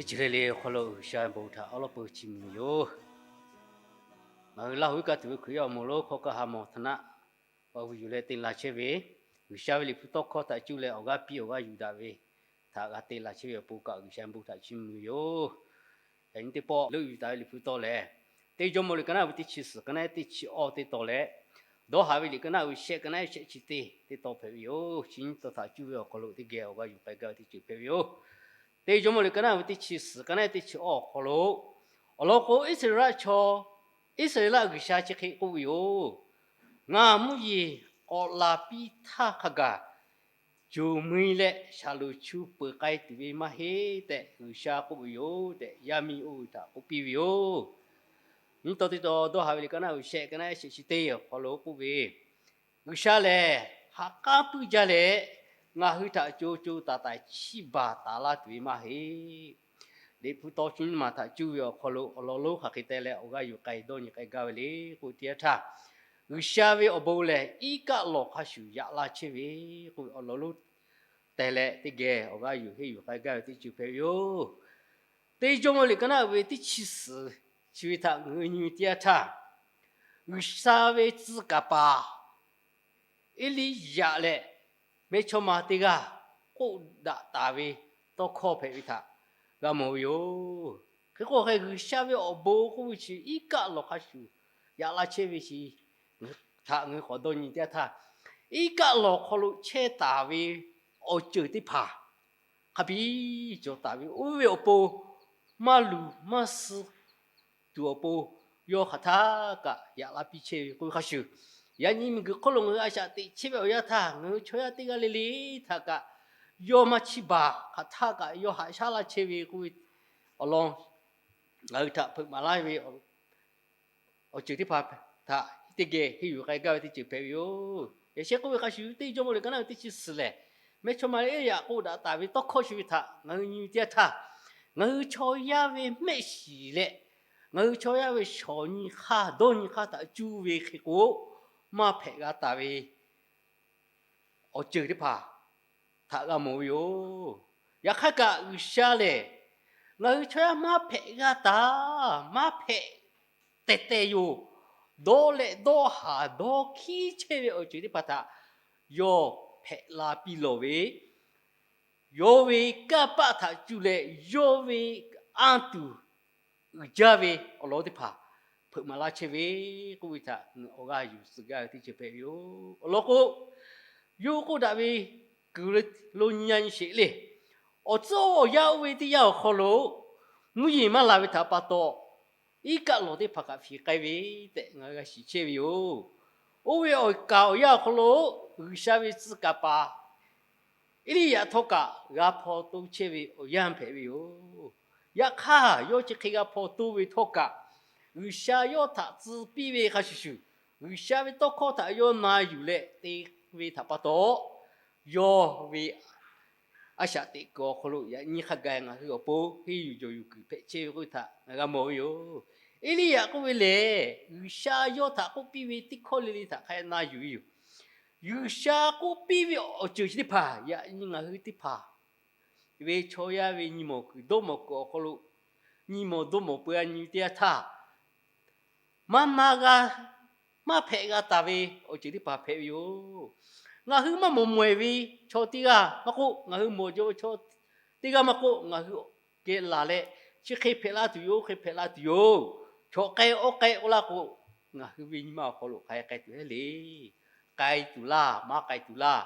Teˇ ceuˬ le le awˬ hk'aw lo G'uiˬsha bon htaꞈ awˉ lawˉ peuˬ chiˇ mvuh ve yoˬ. Ngaˬ hui Laˇ huˍ iˉ kaˆ tuˬ ve Hkriꞈ yaˇ awˬ moˍ lonˉ hkawˇ kaˇ ha mawˬ htaꞈ naˆ, paˍ vuiˬ yuˬ leh te la chehˇ ve, G'uiˬsha ve Liꞈ hpu tawˇ hkawˇ htaꞈ cuˇ leh awˬ g'aˇ piˇ awˬ g'aˇ yuˬ daꞈ ve htaꞈ g'a te la chehˇ ve awˬ pon kaꞈ G'uiˬsha bon htaꞈ chiˇ mvuh ve yoˬ. Yaꞈ nyi teˇ pawˆ leuˆ yuˬ taˍ ve Liꞈ hpu tawˇ lehˬ, Teˇ Jawˇmawˇ liꞈ ka naˆ ve teˇ chi suhˍ ka naˆ teˇ chi awˇ teˇ tawn leh, Dawˇ haˍ ve liꞈ ka naˆ ve shehˆ ka naˆ shehˆ chi teˇ teˇ tawn hpehꞈ ve yoˬ. Chi nyiˇ tawn htaꞈ cuˇ ve awˬ hk'aw lo teˇ geh awˬ g'aˇ yuˬ k'ai gaˇ ve teˇ ceuˬ hpehꞈ ve yoˬ. Teˇ Jawˇmawˇ liꞈ ka naˆ ve teˇ chi suhˍ ka naˆ teˇ chi awˇ awˬ hk'aw lo, awˬ lawn k'o, Iˉsaˍreˍlaˆ chaw, Iˉsaˍreˍlaˆ G'uiˬsha chi hk'e k'oˆ ve yoˬ. Ngaˬ mvuhˇ yeˬ k'awꞈ la piˇ htaˇ hk'a gaˬ, juˬ mui leh shaˍlonˍ chu peuˬ k'ai tuˬ ve maˇ heˆ tehꞈ G'uiˬsha k'oˆ ve yoˬ tehꞈ, yaˇ miˇ oˇ ve htaꞈ k'oˆ piˇ ve yoˬ. Nyiˇ tawn teˇ tawn Dawˇ haˍ ve liꞈ ka naˆ ve shehˆ ka naˆ shehˆ chi teˇ awˬ hk'aw lo k'oˆ ve, G'uiˬsha lehˬ ha k'aˉ puiˇ jaˇ leh, ngaˬ hui htaꞈ co co taiˍ taiˍ chiˇ baˬ taˍ laˇ tuˬ ve maˇ heˆ. Liꞈ hpu tawˇ chi nyiˇ maˬ htaꞈ cuˇ ve awˬ hk'aw lo awˬ lawn lonˉ hk'aˬ hk'e te leh awˬ g'aˇ yuˬ k'ai dawˇ nyi k'ai gaˇ ve le k'oˆ teˇ yanˇ htaˇ, G'uiˬsha ve awˬ bon lehˬ iˉ kaˆ lawˬ hk'a shuˍ yaꞈ la chehˇ ve k'oˆ ve awˬ lawn lonˉ te leh teˇ geh awˬ g'aˇ yuˬ henˇ yuˬ k'ai gaˇ ve teˇ ceuˬ hpehꞈ ve yoˬ. Teˇ Jawˇmawˇ liꞈ ka naˆ ve teˇ chi suhˍ chi ve htaꞈ ngaˬ hui nyi ve teˇ yanˇ htaˇ, G'uiˬsha ve tcuh kaˍ paˍ Eˇliˇyaꞈ leh mehˇchawˇma teˇ g'aˇ k'oˆ daꞈ taˍ ve tawˇ hkawˇ hpehꞈ ve htaꞈ g'a mawˬ ve yoˬ. Hk'e k'o hk'e, G'uiˬsha ve awˬ bon k'oˆ ve chi iˉ kaˆ lawˬ hk'a shuˍ yaꞈ la chehˇ ve chi htaꞈ ngaˬ hui k'awꞈ dawˇ nyi teˇ yanˇ htaˇ, iˉ kaˆ lawˬ hk'aw lo chehˇ taˍ ve awˬ ceuˬ teˇ hpaˍ hk'a biˇ cawˬ taˍ ve, oˇ ve awˬ pon maˇ luˬ maˇ suh tuˬ awˬ pon yawˇ hk'aˬ htaˇ kaꞈ yaꞈ la piˇ chehˇ ve k'oˆ ve hk'a shuˍ, yaꞈ nyi miˬguiˬ hk'oˆ lo ngaˬ hui a shaꞈ teꞈ chehˇ ve awˬ yanˇ htaˇ ngaˬ hui chaw yaˇ teˇ g'aˇ le le htaꞈ kaꞈ yawˇ maˇ chiˇ baˬ, hk'aˬ htaˇ kaꞈ yawˇ haꞈ shaˉ laˇ chehˇ ve k'oˆ ve awˬ lawn ngaˬ hui htaꞈ hpeuꞈ maˍ laˇ ve awˬ ceuˬ teˇ hpaˍ htaꞈ teˇ geh henˇ yuˬ k'ai gaˇ ve teˇ ceuˬ hpehꞈ ve yoˬ. Yaꞈ sheh k'oˆ ve hk'a shuˍ, Teˇ Jawˇmawˇ liꞈ ka naˆ ve teˇ chi suhˍ lehˬ, mehˇchawˇma Eˇliˇyaꞈ k'oˆ daꞈ taˍ ve tawˇ hkawˇ chi ve htaꞈ ngaˬ hui nyi ve teˇ yanˇ htaˇ, ngaˬ hui chaw yaˇ ve mehˆ shiˍ leh ngaˬ hui chaw yaˇ ve shawˍ nyi hk'aˇ dawˇ nyi hk'aˇ htaꞈ cuˇ ve hk'e k'o, maˇ hpehꞈ g'a taˍ ve awˬ ceuˬ teˇ hpaˍ htaꞈ g'a mawˬ ve yoˬ. Yaꞈ hk'aˇ kaꞈ G'uiˬsha lehˬ, ngaˬ hui chaw yaˇ maˇ hpehꞈ g'a taˍ, maˇ hpehꞈ tehˬ tehˬ yoˬ. Dawˇ leh dawˇ haˍ dawˇ hkiˉ chehˇ ve awˬ ceuˬ teˇ hpaˍ htaꞈ yawˇ hpehꞈ la piˇ lawˬ ve, yawˇ ve kanˇ paˆ htaꞈ cuˇ leh yawˇ ve anˇ tuˬ uiˍ jaˇ ve awˬ lawn teˇ hpaˍ hpeuꞈ maˍ laˇ chehˇ ve k'oˆ ve htaꞈ ngaˬ awˬ g'aˇ yuˬ tcuh gaˇ ve teˇ ceuˬ hpehꞈ ve yoˬ. Awˬ lawn k'o, yawˇ k'oˆ daꞈ ve kuiˬ lo nyi nyi sheˍ le. Awˬ tcuhˉ awˬ yanˇ oˇ ve teˇ yanˇ awˬ hk'aw lo mvuhˇ yeˬ maˇ la ve htaꞈ pa taw, iˉ kaˆ lawˬ teˇ hpaˍ kaꞈ fiˍ k'ai ve tehꞈ ngaˬ hui g'a shiˍ chehˇ ve yoˬ. Oˇ ve awˬ kaˍ awˬ yanˇ awˬ hk'aw lo G'uiˬsha ve tcuh kaˍ paˍ Eˇliˇyaꞈ htawˇ kaꞈ g'a hpaw to chehˇ ve awˬ yanˇ hpehꞈ ve yoˬ. Yaꞈ hk'aˇ, yawˇ chi hk'e g'a hpaw to ve htawˇ kaꞈ, G'uiˬsha yawˇ htaꞈ tcuh piˇ ve hk'a shuˍ shuˍ, G'uiˬsha ve tawˇ hkawˇ htaꞈ yawˇ na yuˬ leh te ve htaꞈ pa taw, yawˇ ve a shaꞈ teꞈ kuiˬ awˬ hk'aw lo yaꞈ nyi hk'a gaˬ ngaˬ hui awˬ pon henˇ yuˬ jawˬ yuˬ kuiˬ hpehꞈ chehˇ ve k'oˆ ve htaꞈ ngaˬ g'a mawˬ ve yoˬ. Eˇliˇyaꞈ k'oˆ ve lehˬ, G'uiˬsha yawˇ htaꞈ k'oˆ piˇ ve teˇ hkawˇ le le htaꞈ hk'a na yuˬ ve yoˬ. G'uiˬsha k'oˆ piˇ ve awˬ ceuˬ chi teˇ hpaˍ yaꞈ nyi ngaˬ hui teˇ hpaˍ ve chaw yaˇ ve nyi mawˬ kuiˬ dawˇ mawˬ kuiˬ awˬ hk'aw lo nyi mawˬ dawˇ mawˬ peu a nyi teˇ yanˇ htaˇ, maˇ na g'a, maˇ hpehꞈ g'a taˍ ve awˬ ceuˬ teˇ hpaˍ hpehꞈ ve yoˬ. Ngaˬ hui maˇ mawˬ mawˬ e ve chaw teˇ g'aˇ maˇ k'oˆ, ngaˬ hui mawˬ jaw ve chaw teˇ g'aˇ maˇ k'oˆ, ngaˬ hui geh laˬ leh, chi hk'e hpehꞈ la tuˬ yoˬ, oˇ hk'e hpehꞈ la tuˬ yoˬ, chaw k'ai awˬ k'ai k'oˆ laˇ k'o, ngaˬ hui ve nyi ma awˬ hk'aw lo hk'aˬ hk'e k'ai tuˬ heˆ le. K'ai tuˬ laˇ, maˇ k'ai tuˬ laˇ,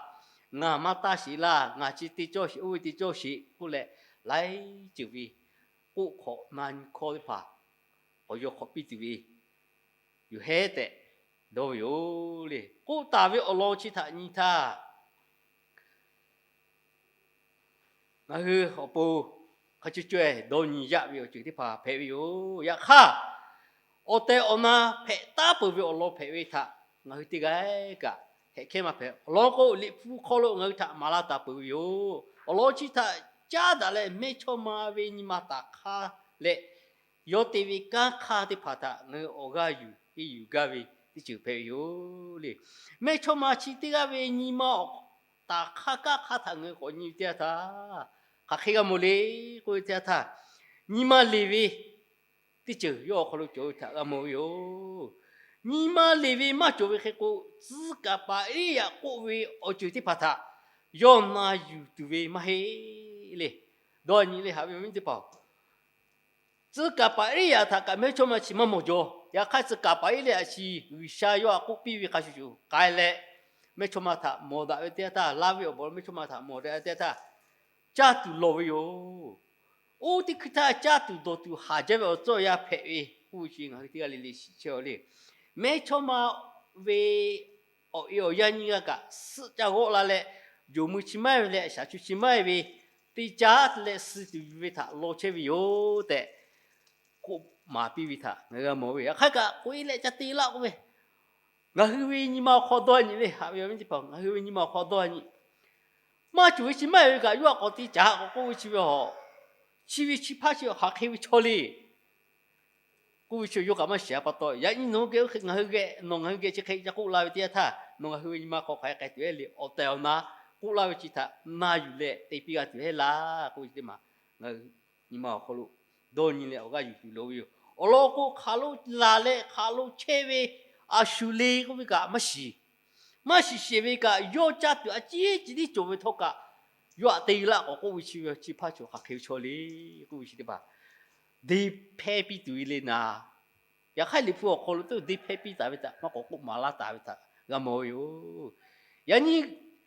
ngaˬ maˇ taˇ sheˍ laˇ, ngaˬ chi te cawˇ sheˍ, oˇ ve te cawˇ sheˍ k'oˆ leh, laiˉ ceuˬ ve k'oˆ hk'awꞈ na nyi hkawˇ teˇ hpaˍ k'awꞈ yaw hk'awꞈ piˇ tuˬ ve yoˬ hehˉ tehꞈ dawˇ ve yoˬ le. K'oˆ taˍ ve awˬ lawn chi htaꞈ nyi htaˇ, ngaˬ hui awˬ pon hk'a co caweh dawˇ nyi yaˇ ve awˬ ceuˬ teˇ hpaˍ hpehꞈ ve yoˬ. Yaꞈ hk'aˇ, awˬ tehˬ awˬ na hpehꞈ taˉ peuˬ ve awˬ lawn hpehꞈ ve htaꞈ ngaˬ hui teˇ g'aˇ kaꞈ hehꞈ hkehˉ maˇ hpehꞈ. Awˬ lawn k'o, Liꞈ hpu hk'aw lo ngaˬ hui htaꞈ maˍ laˇ taˍ peuˬ ve yoˬ. Awˬ lawn chi htaꞈ caˉ daꞈ leh mehˇchawˇma ve nyi ma taˍ hk'aˇ leh, yawˇ te ve kanˉ hk'aˇ teˇ hpaˍ htaꞈ ngaˬ hui awˬ g'aˇ yuˬ henˇ yuˬ gaˇ ve teˇ ceuˬ hpehꞈ ve yoˬ le. Mehˇchawˇma chi teˇ g'aˇ ve nyi ma awˬ taˍ hk'aˇ kanˉ hk'aˇ htaꞈ ngaˬ hui k'awꞈ nyi ve teˇ yanˇ htaˇ, hk'aˬ hk'e g'a mawˬ le k'oˆ ve teˇ yanˇ htaˇ, Nyi ma leˬ ve teˇ ceuˬ yawˇ awˬ hk'aw lo cawˬ ve htaꞈ g'a mawˬ ve yoˬ. Nyi ma leˬ ve maˇ cawˬ ve hk'e k'o, tcuh kaˍ paˍ Eˇliˇyaꞈ k'oˆ ve awˬ ceuˬ teˇ hpaˍ htaꞈ yawˇ na yuˬ tuˬ ve maˇ heˆ le. Dawˇ nyi le, haꞈ ve awˬ viˉ teˇ hpaˍ-oˬ, tcuh kaˍ paˍ Eˇliˇyaꞈ htaꞈ kaꞈ mehˇchawˇma chi maˇ mawˬ jaw. Yaꞈ hk'aˇ, tcuh kaˍ paˍ Eˇliˇyaꞈ chi G'uiˬsha yawˇ htaꞈ k'oˆ piˇ ve hk'a shuˍ shuˍ k'ai leh, mehˇchawˇma htaꞈ mawˬ daꞈ ve teˇ yanˇ htaˇ, laˇ ve awˬ bon mehˇchawˇma htaꞈ mawˬ daꞈ ve teˇ yanˇ htaˇ, caˇ tuˬ lawˬ ve yoˬ. Oˇ teˇ hkui htaˇ caˇ tuˬ dawˬ tuˬ haˍ jaˇ ve awˬ tcuhˉ awˬ yanˇ hpehꞈ ve k'oˆ ve chi ngaˬ hui teˇ g'aˇ le le shiˍ chehˇ-aw le. Mehˇchawˇma ve awˬ e awˬ yanˇ nyiˇ g'aˇ kaꞈ suhˆ ca g'awˆ la leh, jawˬ mui chi maˇ heˆ ve leh shaˍ chu chi maˇ heˆ ve, teˇ caˉ leh suh tuˬ yuˬ ve htaꞈ law chehˇ ve yoˬ tehꞈ k'oˆ maˍ piˇ ve htaꞈ ngaˬ hui g'a mawˬ ve. Yaꞈ hk'aˇ kaꞈ k'oꞈ e leh ca te laˇ k'oˆ ve, ngaˬ hui ve nyi ma awˬ hk'aw dawˇ nyi le, haꞈ ve awˬ viˉ teˇ hpaˍ, ngaˬ hui ve nyi ma awˬ hk'aw dawˇ nyi. Maˇ cawˬ ve chi maˇ heˆ ve kaꞈ, yawˇ htaꞈ k'awꞈ te caˍ k'awꞈ k'oˆ ve chi ve hawˬ, chi ve chi hpaˇ chi hk'aˬ hk'e ve chaw le k'oˆ ve chi yawˇ kaꞈ maˇ shiˍ-a pa taw, yaꞈ nyi nawˬ geh oˇ hk'e ngaˬ hui geh, nawˬ ngaˬ hui geh chi hk'e ca k'oˆ la ve teˇ yanˇ htaˇ, nawˬ ngaˬ hui ve nyi ma hk'aw hk'aˬ hk'e k'ai tuˬ heˆ le. Awˬ tehˬ awˬ na k'oˆ laˇ ve chi htaꞈ na yuˬ leh te piˇ g'a tuˬ heˆ laˇ k'oˆ ve chi teˇ maˬ ngaˬ hui nyi ma awˬ hk'aw lo dawˇ nyi leh awˬ g'aˇ yuˬ tuˬ loˍ ve yoˬ. Awˬ lawn k'o, hk'aˬ lo laˬ leh hk'aˬ lo chehˇ ve a shu le k'oˆ ve kaꞈ maˇ shiˍ. Maˇ shiˍ sheˍ ve kaꞈ, yawˇ caˇ tuˬ a ciˉ ceh tiˉ cawˬ ve htawˇ kaꞈ, yawˇ htaꞈ te laˇ k'awꞈ k'oˆ ve chi ve chi hpaˇ chi hk'aˬ hk'e ve chaw le k'oˆ ve chi teˇ hpaˍ deˇ hpehˇ piˇ tuˬ ve le naˍ. Yaꞈ hk'aˇ, Liꞈ hpu awˬ hk'aw lo teˇ deˇ hpehˇ piˇ taˍ ve htaꞈ maˇ k'awꞈ k'oˆ maˍ laˇ taˍ ve htaꞈ g'a mawˬ ve yoˬ. Yaꞈ nyi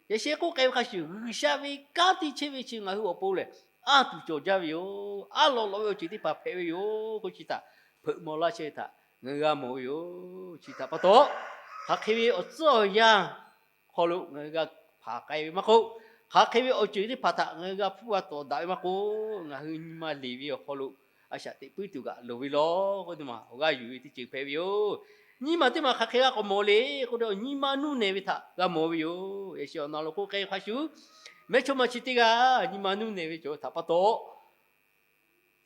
yaꞈ sheh k'oˆ k'ai ve hk'a shuˍ, G'uiˬsha ve kanˉ te chehˇ ve chi ngaˬ hui awˬ pon lehˬ, anˇ tuˬ cawˬ jaˇ ve yoˬ. Anˇ lawꞈ lawꞈ ve awˬ ceuˬ teˇ hpaˍ hpehꞈ ve yoˬ k'oˆ chi htaꞈ hpeuꞈ maw laˇ chehˇ ve htaꞈ ngaˬ hui g'a mawˬ ve yoˬ. Chi htaꞈ pa taw, hk'aˬ hk'e ve awˬ tcuhˉ awˬ yanˇ hk'aw lo ngaˬ hui g'a hpanˍ k'ai ve maˇ k'oˆ, hk'aˬ hk'e ve awˬ ceuˬ teˇ hpaˍ htaꞈ ngaˬ hui g'a hpuˇ g'a tawˍ daꞈ ve maˇ k'oˆ, ngaˬ hui nyi ma leˬ ve awˬ hk'aw lo a shaꞈ teꞈ puiˉ tuˬ kaꞈ loˍ ve law k'oˆ ve teˇ maˬ awˬ g'aˇ yuˬ ve teˇ ceuˬ hpehꞈ ve yoˬ. Nyi ma teˇ maˬ hk'aˬ hk'e g'a k'awꞈ mawˬ le k'oˆ ve, nyi ma nuˇ nehˬ ve htaꞈ g'a mawˬ ve yoˬ. Yaꞈ sheh awˬ na lo k'oˆ k'ai ve hk'a shuˍ, mehˇchawˇma chi teˇ g'aˇ nyi ma nuˇ nehˬ ve cawˬ ve htaꞈ pa taw,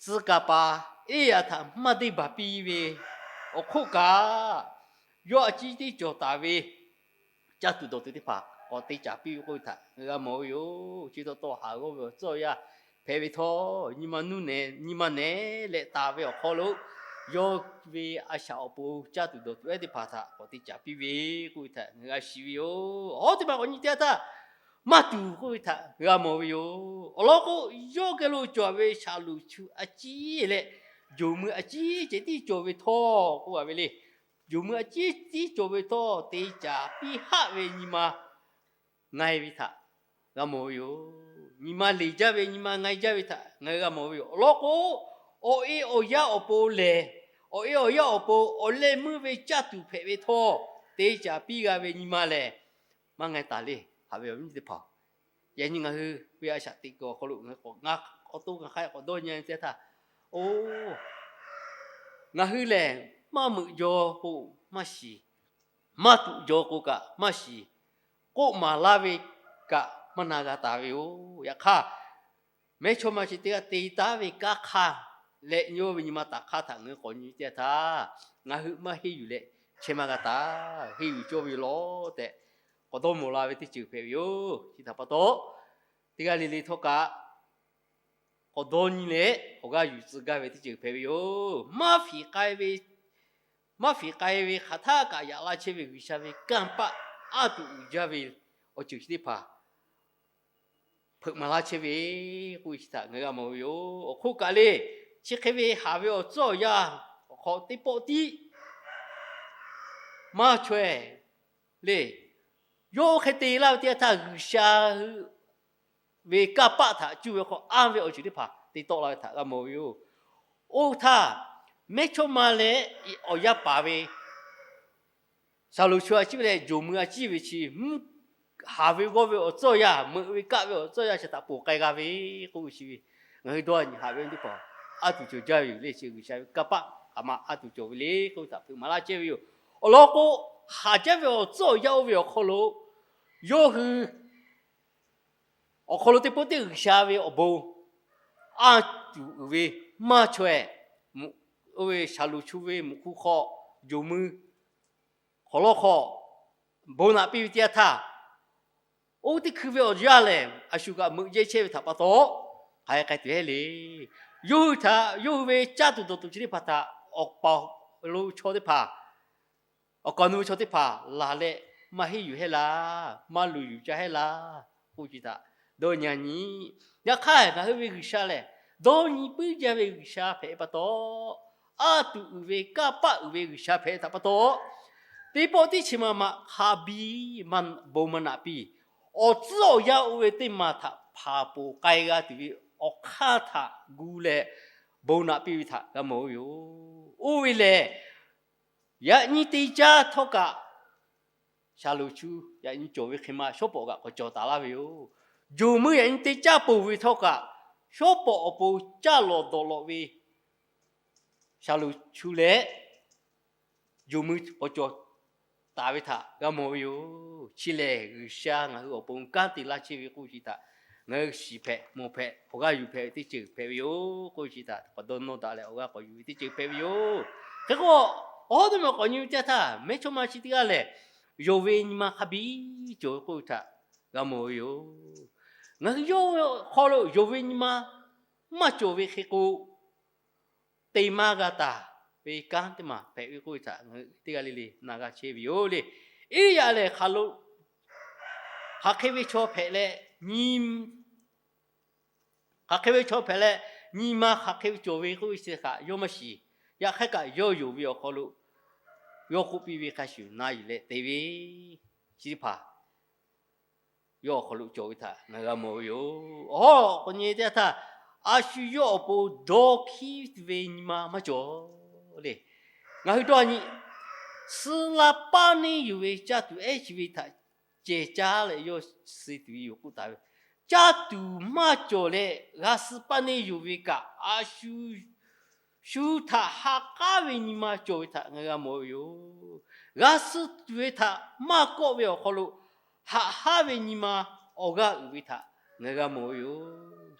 tcuh kaˍ paˍ Eˇliˇyaꞈ htaꞈ maˇ deˇ baˬ piˇ ve awˬ hk'oˆ kaꞈ, yawˇ a ciˉ teˇ cawˬ taˍ ve caˇ tuˬ dawˬ tuˬ teˇ hpaˍ k'awꞈ te caˍ piˇ ve k'oˆ ve htaꞈ ngaˬ hui g'a mawˬ ve yoˬ. Chi taw taw haˍ g'awˇ ve awˬ tcuhˉ awˬ yanˇ hpehꞈ ve htawˇ, nyi ma nuˇ nehˬ, nyi ma nehˬ leh taˍ ve awˬ hk'aw lo, yawˇ ve a shaꞈ awˬ pon caˇ tuˬ dawˬ tuˬ ehˉ teˇ hpaˍ htaꞈ k'awꞈ te caˍ piˇ ve k'oˆ ve htaꞈ ngaˬ hui g'a shiˍ ve yoˬ. Awˬ teˇ maˬ k'awꞈ nyi teˇ yanˇ htaˇ, maˇ tuˬ k'oˆ ve htaꞈ g'a mawˬ ve yoˬ. Awˬ lawn k'o, yawˇ geh lo cawˬ ve shaˍlonˍ chu a ciˉ leh jawˬ mui a ciˉ ceh tiˉ cawˬ ve htawˇ k'oˆ a ve le. Jawˬ mui a ciˉ tiˉ cawˬ ve htawˇ, te caˍ piˇ haˆ ve nyi ma ngai ve htaꞈ g'a mawˬ ve yoˬ. Nyi ma leˬ jaˇ ve, nyi ma ngai jaˇ ve htaꞈ ngaˬ hui g'a mawˬ ve yoˬ. Awˬ lawn k'o, awˬ e awˬ yanˇ awˬ pon lehˬ, awˬ e awˬ yanˇ awˬ pon awˬ leh meuˇ ve caˇ tuˬ hpehꞈ ve htawˇ, te caˍ piˇ g'a ve nyi ma lehˬ, maˇ ngai taˍ le. Haꞈ ve awˬ viˉ teˇ hpaˍ, yaꞈ nyi ngaˬ hui ve a shaꞈ teꞈ kuiˬ awˬ hk'aw lo ngaˬ hui k'awꞈ ngaˇ k'awꞈ to ngaˬ hk'a k'awꞈ dawˇ nyi teˇ htaˇ, oˬ, ngaˬ hui lehˬ maˇ meuꞈ jaw k'o maˇ shiˍ, maˇ tuꞈ jaw k'o kaꞈ maˇ shiˍ, k'oˆ maˍ laˇ ve kaꞈ maˇ na g'a taˍ ve yoˬ. Yaꞈ hk'aˇ, mehˇchawˇma chi teˇ g'aˇ te taˉ ve kanˉ hk'aˇ leh yawˇ ve nyi ma taˍ hk'aˇ htaꞈ ngaˬ hui k'awꞈ nyi teˇ yanˇ htaˇ, ngaˬ hui maˇ henˇ yuˬ leh chehˇ maˇ g'a taˍ, henˇ yuˬ cawˇ ve yoˬ law tehꞈ k'awꞈ dawˇ mawˬ la ve teˇ ceuˬ hpehꞈ ve yoˬ. Chi htaꞈ pa taw, teˇ g'aˇ le le htawˇ kaꞈ k'awꞈ dawˇ nyi leh awˬ g'aˇ yuˬ tcuh gaˇ ve teˇ ceuˬ hpehꞈ ve yoˬ. Maˇ fiˍ k'ai ve, maˇ fiˍ k'ai ve hk'aˬ htaˇ kaꞈ yaꞈ la chehˇ ve G'uiˬsha ve kanˇ paˆ aˉ tuˬ uiˍ jaˇ ve awˬ ceuˬ chi teˇ hpaˍ hpeuꞈ maˍ laˇ chehˇ ve k'oˆ ve chi htaꞈ ngaˬ hui g'a mawˬ ve yoˬ. Awˬ hk'oˆ kaꞈ le, chi hk'e ve haˍ ve awˬ tcuhˉ awˬ yanˇ awˬ hk'aw teˇ pawˆ tiˉ maˇ chaweh le. Yawˇ oˇ hk'e te laˇ ve teˇ yanˇ htaˇ, G'uiˬsha hui ve kanˇ paˆ htaꞈ cuˇ ve hk'aw anˇ ve awˬ ceuˬ teˇ hpaˍ te tawˆ la ve htaꞈ g'a mawˬ ve yoˬ. Oˇ htaˇ, mehˇchawˇma leh awˬ yaˇ paˍ ve shaˍlonˍ chu a ciˉ ve leh jawˬ mui a ciˉ ve chi mvuhˇ haˍ ve g'awˇ ve awˬ tcuhˉ awˬ yanˇ, meuꞈ ve kaˆ ve awˬ tcuhˉ awˬ yanˇ chi htaꞈ ponˬ k'ai g'a ve k'oˆ ve chi ve, ngaˬ hui dawˇ nyi haꞈ ve teˇ hpaˍ aˉ tuˬ cawˬ jaˇ ve yoˬ le. Chi G'uiˬsha ve kanˇ paˆ hk'aˬ ma aˉ tuˬ cawˬ ve le k'oˆ ve htaꞈ hpeuꞈ maˍ laˇ chehˇ ve yoˬ. Awˬ lawn k'o, haˍ jaˇ ve awˬ tcuhˉ awˬ yanˇ oˇ ve awˬ hk'aw lo yawˇ hui awˬ hk'aw lo teˇ pawˆ teˇ G'uiˬsha ve awˬ bon aˉ tuˬ uiˍ ve maˇ chaweh, oˇ ve shaˍlonˍ chu ve mvuhꞈ hk'u hk'aw jawˬ mui hk'awꞈ lawˇ hk'aw bon naꞈ piˇ ve teˇ yanˇ htaˇ, oˇ teˇ hkui ve awˬ yanˇ lehˬ, a shu kaꞈ meuꞈ jehˇ chehˇ ve htaꞈ pa taw, hk'aˬ hk'e k'ai tuˬ heˆ le. yawˇ hui htaꞈ, yawˇ hui ve caˇ tuˬ dawˬ tuˬ chi teˇ hpaˍ htaꞈ awˬ paˍ lo chaw teˇ hpaˍ, awˬ kaˍ awˬ nu ve chaw teˇ hpaˍ laˬ leh, maˇ henˇ yuˬ hehˉ laˇ, maˇ luˬ yuˬ caˇ hehˉ laˇ k'oˆ ve chi htaꞈ dawˇ nyi-a nyi. Yaꞈ hk'aˇ, ngaˬ hui ve G'uiˬsha lehˬ dawˇ nyi puiˉ jaˇ ve G'uiˬsha hpehꞈ pa taw, aˉ tuꞈ uiˍ ve, kanˇ paˆ uiˍ ve G'uiˬsha hpehꞈ htaꞈ pa taw, teˇ pawˆ teˇ chi ma ma hk'a biˇ bon maˍ naꞈ piˇ, awˬ tcuhˉ awˬ yanˇ oˇ ve teˇ maˬ htaꞈ hpanˍ ponˬ k'ai g'a tuˬ ve awˬ hk'aˇ htaꞈ gu leh bon naꞈ piˇ ve htaꞈ g'a mawˬ ve yoˬ. Oˇ ve lehˬ, yaꞈ nyi te caˇ htawˇ kaꞈ, Shaˍlonˍ chu yaꞈ nyi cawˬ ve hk'e ma shawˉ pawˍ kaꞈ k'awꞈ cawˬ taˍ laˇ ve yoˬ. Jawˬ meuˇ yaꞈ nyi te caˇ ponˬ ve htawˇ kaꞈ, shawˉ pawˍ awˬ pon caˇ lawˬ dawˬ lawꞈ ve Shaˍlonˍ chu leh jawˬ meuˇ k'awꞈ cawˬ taˍ ve htaꞈ g'a mawˬ ve yoˬ. Chi lehˬ, G'uiˬsha ngaˬ hui awˬ pon kanˉ te laˇ chehˇ ve k'oˆ ve chi htaꞈ ngaˬ hui shiˍ hpehꞈ mawˬ hpehꞈ awˬ g'aˇ yuˬ hpehꞈ ve teˇ ceuˬ hpehꞈ ve yoˬ k'oˆ ve chi htaꞈ k'awꞈ dawˇ nawˇ daꞈ leh awˬ g'aˇ k'awꞈ yuˬ ve teˇ ceuˬ hpehꞈ ve yoˬ. Hk'e k'o, awˬ hawˉ teˇ ma k'awꞈ nyi ve teˇ yanˇ htaˇ, mehˇchawˇma chi teˇ g'aˇ lehˬ, yonˍ ve nyi ma hk'a biˇ cawˬ ve k'oˆ ve htaꞈ g'a mawˬ ve yoˬ. Ngaˬ hui yawˇ hk'aw lo yonˍ ve nyi ma maˇ cawˬ ve hk'e k'o, te maˇ g'a taˍ ve kanˉ teˇ maˬ hpehꞈ ve k'oˆ ve htaꞈ ngaˬ hui teˇ g'aˇ le le na g'a chehˇ ve yoˬ le. Eˇliˇyaꞈ lehˬ, hk'aˬ lo hk'aˬ hk'e ve chaw hpehꞈ leh, nyi hk'aˬ hk'e ve chaw hpehꞈ leh, nyi ma hk'aˬ hk'e ve cawˬ ve k'oˆ ve chi htaꞈ yawˇ maˇ shiˍ. Yaꞈ hk'aˇ kaꞈ yawˇ yonˍ ve awˬ hk'aw lo yawˇ k'oˆ piˇ ve hk'a shuˍ na yuˬ leh te ve chi teˇ hpaˍ yawˇ awˬ hk'aw lo cawˬ ve htaꞈ ngaˬ g'a mawˬ ve yoˬ. Awˬ hawˉ k'awꞈ nyi teˇ yanˇ htaˇ, a shu yawˇ awˬ pon dawˇ hkiˉ ve nyi ma maˇ cawˬ le. Ngaˬ hui dawˇ nyi, suh la paˇ neˇ yuˬ ve caˇ tuˬ ehˉ chi ve htaꞈ ceh caˉ leh yawˇ suh tuˬ ve yoˬ k'oˆ taˍ ve. Caˇ tuˬ maˇ cawˬ leh g'a suh paˇ neˇ yuˬ ve kaꞈ, a shu shu htaꞈ ha k'aˉ ve nyi ma cawˬ ve htaꞈ ngaˬ g'a mawˬ ve yoˬ. G'a suh tuˬ ve htaꞈ maˇ kawˆ ve awˬ hk'aw lo haꞈ haˉ ve nyi ma awˬ g'aˇ uiˍ ve htaꞈ ngaˬ g'a mawˬ ve yoˬ.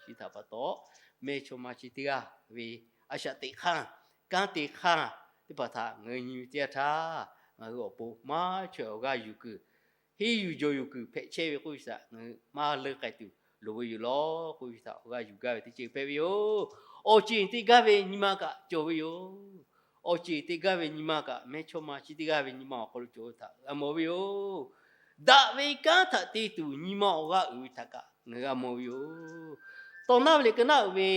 Chi htaꞈ pa taw, mehˇchawˇma chi teˇ g'aˇ ve a shaꞈ teꞈ hk'aˇ, kanˉ te hk'aˇ teˇ hpaˍ htaꞈ ngaˬ hui nyi ve teˇ yanˇ htaˇ, ngaˬ hui awˬ pon maˇ chaweh awˬ g'aˇ yuˬ kuiˬ, henˇ yuˬ jawˬ yuˬ kuiˬ hpehꞈ chehˇ ve k'oˆ ve chi htaꞈ ngaˬ hui maˇ leunˇ k'ai tuˬ loˍ ve yoˬ law k'oˆ ve chi htaꞈ awˬ g'aˇ yuˬ gaˇ ve teˇ ceuˬ hpehꞈ ve yoˬ. Awˬ ceˬ te gaˇ ve nyi ma kaꞈ cawˬ ve yoˬ. Awˬ ceˬ te gaˇ ve nyi ma kaꞈ, mehˇchawˇma chi teˇ g'aˇ ve nyi ma awˬ hk'aw lo cawˬ ve htaꞈ g'a mawˬ ve yoˬ. Daꞈ ve kanˉ htaꞈ te tuˬ nyi ma awˬ g'aˇ uiˍ ve htaꞈ kaꞈ ngaˬ g'a mawˬ ve yoˬ. Tawˇ naˉ ve liꞈ ka naˉ uiˍ ve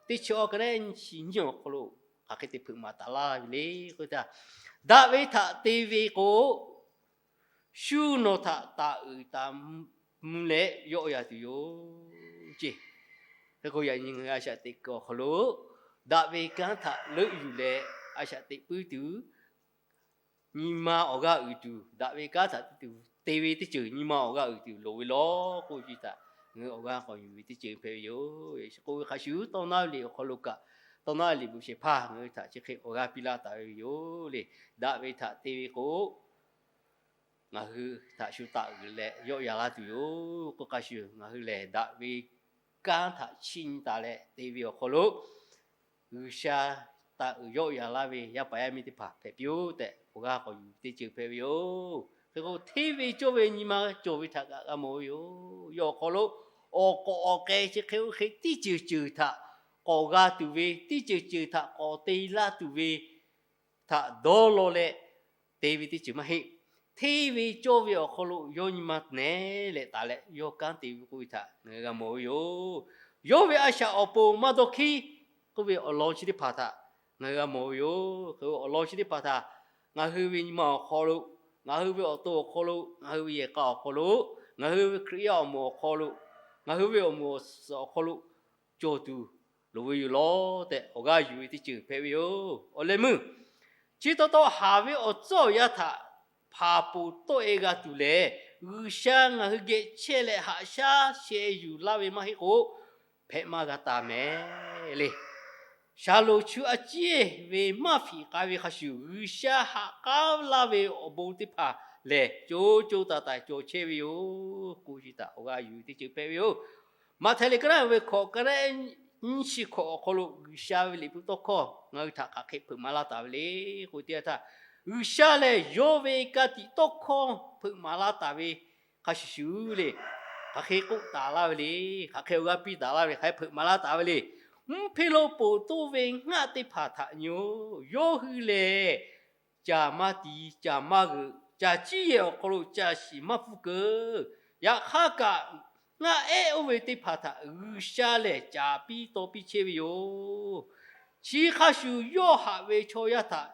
teˇ chi awˬ ka naˉ nyi chi nyiˇ awˬ hk'aw lo hk'aˬ hk'e te hpeuꞈ maˍ taˍ laˇ ve le k'oˆ ve htaˇ, daꞈ ve htaꞈ te ve k'o, shu nawˬ htaꞈ taˍ uiˍ taˍ mvuh leh yawˆ yan tuˬ yoˬ ceˇ. Hk'e k'o, yaꞈ nyi ngaˬ hui a shaꞈ teꞈ kuiˬ awˬ hk'aw lo, daꞈ ve kanˉ htaꞈ leuˆ yuˬ leh a shaꞈ teꞈ puiˉ tuˬ, nyi ma awˬ g'aˇ uiˍ tuˬ, daꞈ ve kanˉ htaꞈ te tuˬ, te ve teˇ ceuˬ nyi ma awˬ g'aˇ uiˍ tuˬ loˍ ve law k'oˆ ve chi htaꞈ ngaˬ hui awˬ g'aˇ k'awꞈ yuˬ ve teˇ ceuˬ hpehꞈ ve yoˬ. Chi k'oˆ ve hk'a shuˍ, tawˇ naˉ ve liꞈ awˬ hk'aw lo kaꞈ, tawˇ naˉ ve liꞈ bvuhꞈ shehˍ hpaˇ ngaˬ hui htaꞈ chi hk'e awˬ g'aˇ piˇ laˇ taˍ ve yoˬ le. Daꞈ ve htaꞈ te ve k'o, ngaˬ hui htaꞈ shu taˍ uiˍ leh yawˆ yan laˇ tuˬ yoˬ k'oˆ hk'a shuˍ, ngaˬ hui lehˬ daꞈ ve kanˉ htaꞈ chiˇ nyi taˍ leh te ve awˬ hk'aw lo, G'uiˬsha taˍ uiˍ yawˆ yan laˇ ve yaˇ paˍ yaˇ miˇ teˇ hpaˍ hpehꞈ piˇ-oˆ tehꞈ, awˬ g'aˇ k'awꞈ yuˬ ve teˇ ceuˬ hpehꞈ ve yoˬ. Hk'e k'o, hteˇ ve cawˇ ve nyi ma cawˬ ve htaꞈ kaꞈ g'a mawˬ ve yoˬ. Yawˇ awˬ hk'aw lo awˬ k'awꞈ awˬ k'ai chi hk'e oˇ hk'e teˇ ceuˬ ceuˬ htaꞈ k'awꞈ g'a tuˬ ve, teˇ ceuˬ ceuˬ htaꞈ k'awꞈ te laˇ tuˬ ve htaꞈ dawˇ law leh te ve teˇ ceuˬ maˇ heˆ. Hteˇ ve cawˇ ve awˬ hk'aw lo yawˇ nyi ma nehˉ leh taˍ leh yawˇ kanˉ te ve k'oˆ ve htaꞈ ngaˬ hui g'a mawˬ ve yoˬ. Yawˇ ve a shaꞈ awˬ pon maˇ dawˇ hkiˉ k'oˆ ve awˬ lawn chi teˇ hpaˍ htaꞈ ngaˬ hui g'a mawˬ ve yoˬ. Hk'e awˬ lawn chi teˇ hpaˍ htaꞈ ngaˬ hui ve nyi ma awˬ hk'aw lo, ngaˬ hui ve awˬ to awˬ hk'aw lo, ngaˬ hui ve yehˬ k'a awˬ hk'aw lo, ngaˬ hui ve Hkriꞈ yaˇ awˬ moˍ awˬ hk'aw lo, ngaˬ hui ve awˬ moˍ awˬ suhˍ awˬ hk'aw lo cawˬ tuˬ loˍ ve yoˬ law tehꞈ, awˬ g'aˇ yuˬ ve teˇ ceuˬ hpehꞈ ve yoˬ. Awˬ leh meuˇ chi taw taw haˍ ve awˬ tcuhˉ awˬ yanˇ htaꞈ hpanˍ ponˬ tawˆ-e g'a tuˬ lehˬ, G'uiˬsha ngaˬ hui geh chehˇ leh haꞈ shaˉ sheh yuˬ laˇ ve maˇ heˆ k'o, hpehꞈ maˇ g'a taˍ mehˍ le. Shaˍlonˍ chu a ciˉ ve maˇ hpiꞈ k'ai ve hk'a shuˍ, G'uiˬsha haꞈ k'aˉ laˇ ve awˬ bon teˇ hpaˍ lehˬ, co co taiˍ taiˍ cawˬ chehˇ ve yoˬ k'oˆ ve htaꞈ awˬ g'aˇ yuˬ ve teˇ ceuˬ hpehꞈ ve yoˬ. Maꞈhtehˍ liꞈ ka naˉ ve hkawꞈ ka naˉ nyiˇ chi hkawꞈ awˬ hk'aw lo G'uiˬsha ve liꞈ hpu tawˇ hkawˇ ngaˬ hui htaꞈ hk'aˬ hk'e hpeuꞈ maˍ laˇ taˍ ve le k'oˆ ve teˇ yanˇ htaˇ, G'uiˬsha lehˬ yawˇ ve ka tiꞈ tawˇ hkawˇ hpeuꞈ maˍ laˇ taˍ ve hk'a shuˍ shuˍ le, hk'aˬ hk'e k'oˆ taˍ laˇ ve le, hk'aˬ hk'e awˬ g'aˇ piˇ taˍ laˇ ve le, hk'aˬ hk'e hpeuꞈ maˍ laˇ taˍ ve le. mvuhˇ hpeˇ lo poˬ toˇ ve ngaˆ teˇ hpaˍ htaꞈ nyi-oˬ. Yawˇ hui lehˬ, caˬ maˇ tiˍ, caˬ maˇ g'euꞈ, caˬ ciˇ yehˬ awˬ hk'aw lo caˬ shiˍ maˇ pfuhˇ keuˬ. Yaꞈ hk'aˇ kaꞈ, ngaˆ ehˉ oˇ ve teˇ hpaˍ htaꞈ G'uiˬsha lehˬ caˍ piˇ taw piˇ chehˇ ve yoˬ. Chi hk'a shuˍ yawˇ haꞈ ve chaw yaˇ htaꞈ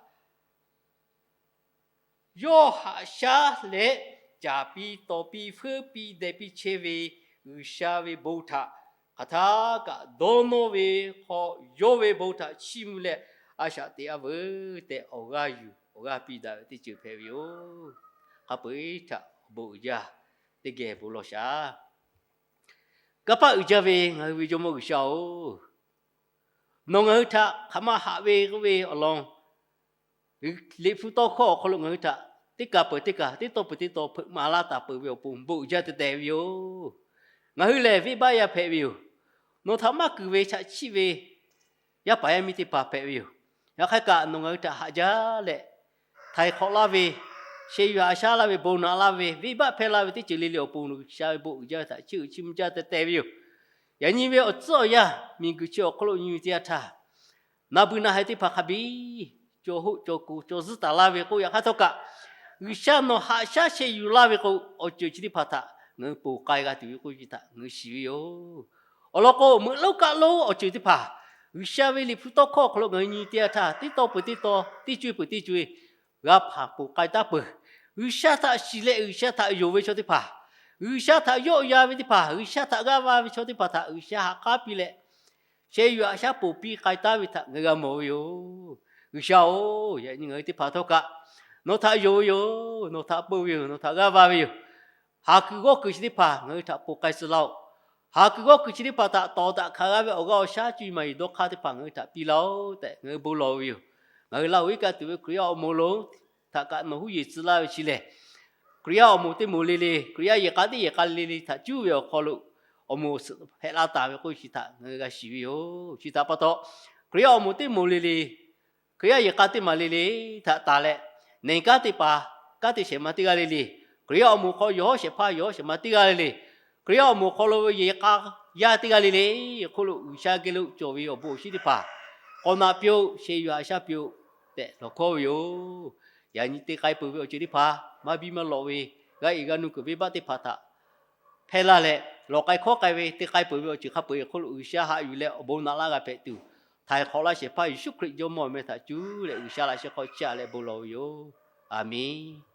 yawˇ haꞈ shaˉ leh, caˍ piˇ taw piˇ feuˉ piˇ deh piˇ chehˇ ve G'uiˬsha ve bon htaꞈ hk'aˬ htaˇ kaꞈ dawˇ nawˇ ve hk'aw, yawˇ ve bon htaꞈ chiˇ mvuh leh a shaꞈ teꞈ a veuˬ tehꞈ awˬ g'aˇ yuˬ awˬ g'aˇ piˇ daꞈ ve teˇ ceuˬ hpehꞈ ve yoˬ. Hk'a peu-eˬ htaꞈ awˬ bon uiˍ jaˇ teˇ geh bon lawˬ shaˍ. Kanˇ paˆ uiˍ jaˇ ve ngaˬ hui ve Jawˇmawˇ G'uiˬsha-oˬ, nawˬ ngaˬ hui htaꞈ hk'aˬ ma haꞈ ve k'oˆ ve awˬ lawn Liꞈ hpu tawˇ hkawˇ awˬ hk'aw lo ngaˬ hui htaꞈ teˇ kaˬ peuˬ teˇ kaˬ, teˇ tawˇ peuˬ teˇ tawˇ hpeuꞈ maˍ laˇ taˍ peuˬ ve awˬ pon bon uiˍ jaˇ teh teh ve yoˬ. Ngaˬ hui lehˬ venˇbaˆ yaˇ hpehꞈ ve yoˬ. Nawˬ htaꞈ maˇ kuiˬ ve chaꞈ chiˆ ve yaˇ paˍ yaˇ miˇ teˇ hpaˍ hpehꞈ ve yoˬ. Yaꞈ hk'aˇ kaꞈ nawˬ ngaˬ hui htaꞈ haꞈ jaˇ leh, htaiˍ hk'awꞈ laˇ ve, sheh yuˬ haꞈ shaˉ laˇ ve, bon naꞈ laˇ ve, venˇbaˆ hpehˇ laˇ ve teˇ ceuˬ le le awˬ pon G'uiˬsha ve bon uiˍ jaˇ ve htaꞈ chiˇ uiˍ chiˇ mvuh jaˇ teh teh ve yoˬ. Yaꞈ nyi ve awˬ tcuhˉ awˬ yanˇ miˬguiˬ chi awˬ hk'aw lo nyi ve teˇ yanˇ htaˇ, naˍ beuꞈ naˍ haiˬ teˇ hpaˍ hk'a biˇ cawˬ hoˆ cawˬ kuˬ cawˬ zuhˆ taˍ laˇ ve k'o, yaꞈ hk'aˇ htawˇ kaꞈ G'uiˬsha nawˬ haꞈ shaˉ sheh yuˬ laˇ ve k'o, awˬ ceuˬ chi teˇ hpaˍ htaꞈ ngaˬ hui ponˬ k'ai g'a tuˬ ve k'oˆ ve htaꞈ ngaˬ hui shiˍ ve yoˬ. Awˬ lawn k'o, meuꞈ lonˉ kaˆ lonˉ awˬ ceuˬ teˇ hpaˍ G'uiˬsha ve Liꞈ hpu tawˇ hkawˇ awˬ hk'aw lo ngaˬ hui nyi teˇ yanˇ htaˇ, teˇ tawˇ peuˬ teˇ tawˇ, teˇ co-e peuˬ teˇ co-e g'a hpanˍ ponˬ k'ai taˉ peuˬ. G'uiˬsha htaꞈ shiˍ leh G'uiˬsha htaꞈ yonˍ ve chaw teˇ hpaˍ, G'uiˬsha htaꞈ yawˆ yan ve teˇ hpaˍ, G'uiˬsha htaꞈ g'aˇ va ve chaw teˇ hpaˍ htaꞈ G'uiˬsha haꞈ k'aˉ piˇ leh, sheh yuˬ haꞈ shaˉ ponˬ piˇ k'ai taˉ ve htaꞈ ngaˬ hui g'a mawˬ ve yoˬ. G'uiˬsha-oˬ, yaꞈ nyi ngaˬ hui teˇ hpaˍ htawˇ kaꞈ nawˬ htaꞈ yonˍ ve yoˬ. Nawˬ htaꞈ peu ve yoˬ. Nawˬ htaꞈ g'aˇ va ve yoˬ. Haˍ kuiˬ g'awˇ kuiˬ chi teˇ hpaˍ ngaˬ hui htaꞈ ponˬ k'ai tcuh laˇ-oˆ. Haˍ kuiˬ g'awˇ kuiˬ chi teˇ hpaˍ htaꞈ tawˍ daꞈ hkanˍ g'a ve awˬ g'aˇ awˬ shaˉ co-e maˍ yuˬ dawˇ hk'aˇ teˇ hpaˍ ngaˬ hui htaꞈ piˇ laˇ-oˆ tehꞈ ngaˬ hui bon lawˬ ve yoˬ. Ngaˬ hui Laˇ huˍ iˉ kaˆ tuˬ ve Hkriꞈ yaˇ awˬ moˍ lonˉ htaꞈ kaꞈ nawˬ huˉ yeˬ tcuh laˇ ve chi lehˬ, Hkriꞈ yaˇ awˬ moˍ teˇ moˍ le le, Hkriꞈ yaˇ yehˬ k'a teˇ yehˬ k'a le le htaꞈ cuˉ ve awˬ hk'aw lo awˬ moˍ awˬ suhˍ hpehꞈ la taˍ ve k'oˆ ve chi htaꞈ ngaˬ hui g'a shiˍ ve yoˬ. Chi htaꞈ pa taw, Hkriꞈ yaˇ awˬ moˍ teˇ moˍ le le, Hkriꞈ yaˇ yehˬ k'a teˇ maˬ le le htaꞈ taˍ leh, neˬ kanˉ teˇ hpaˍ kanˉ te shehˍ ma teˇ g'aˇ le le, Hkriꞈ yaˇ awˬ moˍ hk'aw yawˬ hawˉ shehˍ hpaˇ yawˬ hawˉ shehˍ ma teˇ g'aˇ le le, Hkriꞈ yaˇ awˬ moˍ hk'aw lo ve yehˬ k'a yaˇ teˇ g'aˇ le le, hk'oˆ lo G'uiˬsha geh lo cawˬ ve awˬ bon awˬ shinˉ teˇ hpaˍ k'awꞈ naꞈ piˇ-oˆ, sheh yuˬ haꞈ shaˉ piˇ-oˆ tehꞈ lawˬ hkawˇ ve yoˬ. Yaꞈ nyi te k'ai peuˬ ve awˬ ceuˬ teˇ hpaˍ maˇ biˇ maˇ lawꞈ ve, g'a iˍ g'a nu kuiˬ venˇbaˆ teˇ hpaˍ htaꞈ hpehˇ laˇ leh, lawˬ k'ai hkawˉ k'ai ve te k'ai peuˬ ve awˬ ceuˬ hk'a peu-eˬ hk'oˆ lo G'uiˬsha haꞈ yuˬ leh awˬ bon naꞈ laˇ g'a hpehꞈ tuˬ, htaiˍ hk'awꞈ laˇ shehˍ hpaˇ Yeˍsuˆ Hkriꞈ Jawˇmawˇ meh htaꞈ cuˉ leh G'uiˬsha laꞈ sheh hk'aw chiˇ aꞈ leh bon lawˬ ve yoˬ. Aˍmenˍ.